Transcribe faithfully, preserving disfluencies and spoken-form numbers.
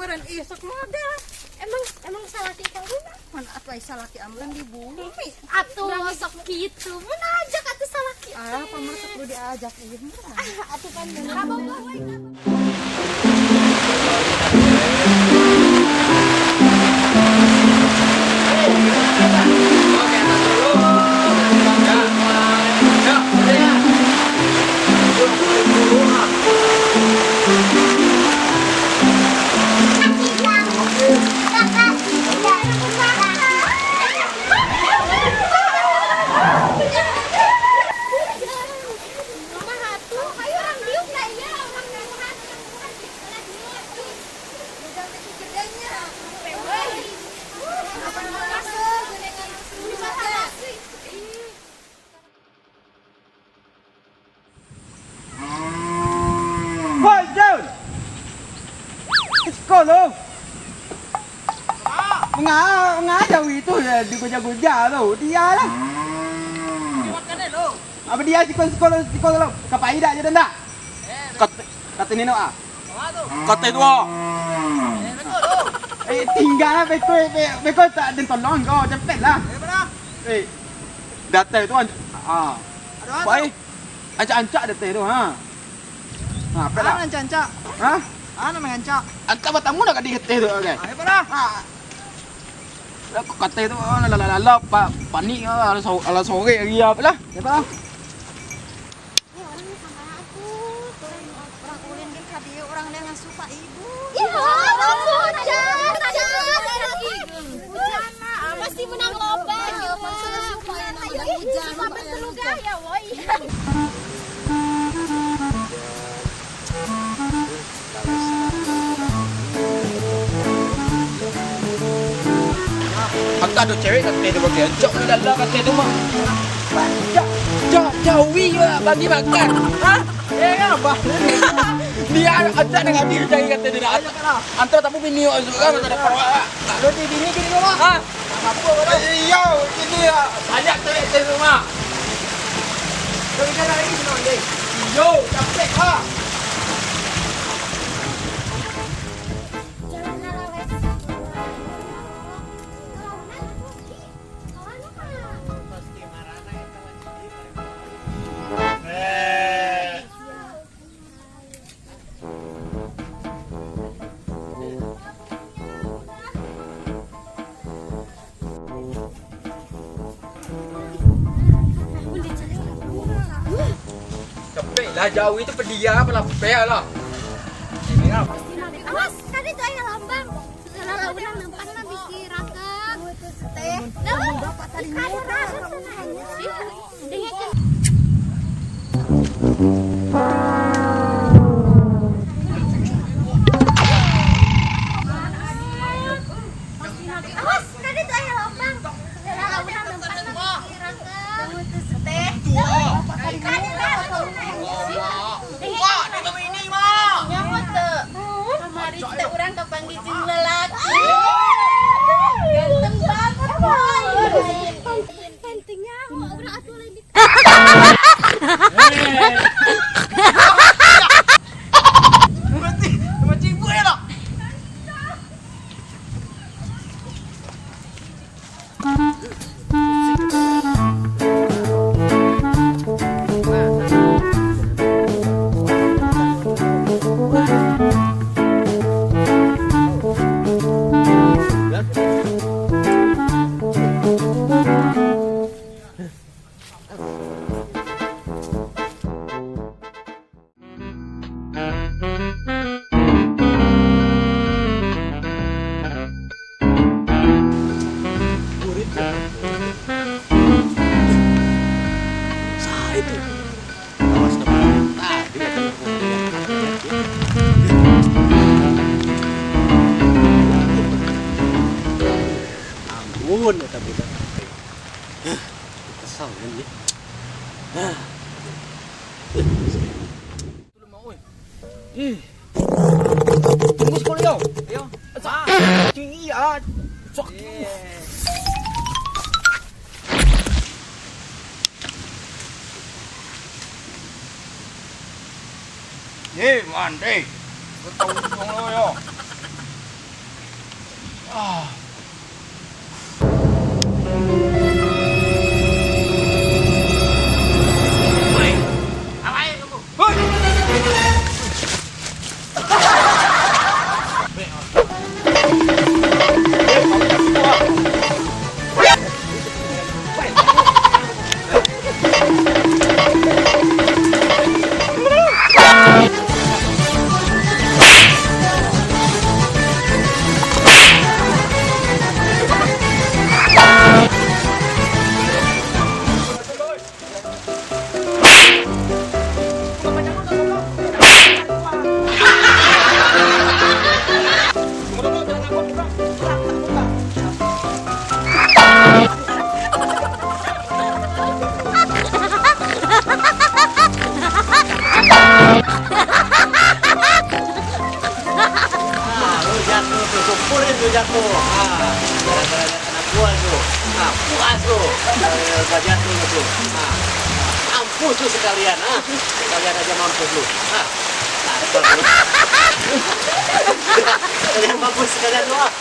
Ran, ih, sok model. Emang, emang salaki kamu, nak? Mana atuh ai salaki Amran di bumi? Atuh, sok gitu. Mana aja kata salaki. Ah, apa masuk lu diajak, ih. Ah, atuh kan. Abang, abang, abang. Woi, Jun! Siko lo! Manga-, manga jawi tu, ya, digoja-goja tu. Dia lah. Apa dia siko, siko lo, siko lo? Kapai dak je dah. Kat-, kata Nino ah. Katai tu, ah. Eh, tingga lah, beko, be-, beko tak den tolong ko, capek lah. Eh, datai tu, anc-, ah. Pai, ancak-ancak datai tu, ha. Ha, pek lah. Ancak-ancak. Ha? Ancak batamu dah ka di geteh tu, kan? Ha. Lah, katai tu, ah, lah, lah, lah, lah, pa-, panik, ah, alah so-, alah sore hari, ah, apalah. Ya, Pak. Eh, orang ni sama aku. Orang ulin kan hadir, orang dia ngasuh Pak Ibu. Iya, orang hujan. Hujan, Mak. Pasti menang lomba. Ayo, hujan. Cuma betul juga ya, woi. Angka ado cewek kato tu bagai, cok ni dalam kato tu mah. Ja-, ja-, jawi lah bagi makan. Ha? Eh, apa? Dia ada nak habis cari kato dia nak. Antara tamu bini awak juga kan, tak ada parah. Kalau di bini di rumah. Ha? Iyo, ini yo. Banyak cewek di rumah. Kau bisa lari, senang deh. Iyo, capek, ha. Capek lah, jawi tu padiah, lapeh lah. Awas, tadi tu air lambang. Salah urang nampak lah bisi ragam. Teh. Dah, ikan ragam sana. Awas, tadi tu air lambang. Salah urang nampak lah bisi ragam. Teh. Dah, ikan ragam sana. Wah, dia kami ini, Mak. Nyamuk tu. Kamari kita urang ka panggil jin lalaki. Ganteng banget, Boy. Pentingnya, urang atuh lain di Mati, mati ibu ya, lah. Ampun, kata budak. Kesal kan dia. Tunggu sekali, yo. Yo. Sa-, tinggi, ah. Sok. Eh, mande. Kau tahu untung lo, yo. Ah, lu jatuh tu, syukurin lu jatuh. Ah, gara-gara anak gua tu. Ah, puas lu. Eh, gua jatuh lu tu. Ah, mampus lu sekalian, ah. Sekalian aja mampus lu. Ah, dasar lu. Sekalian mampus sekalian lu, ah.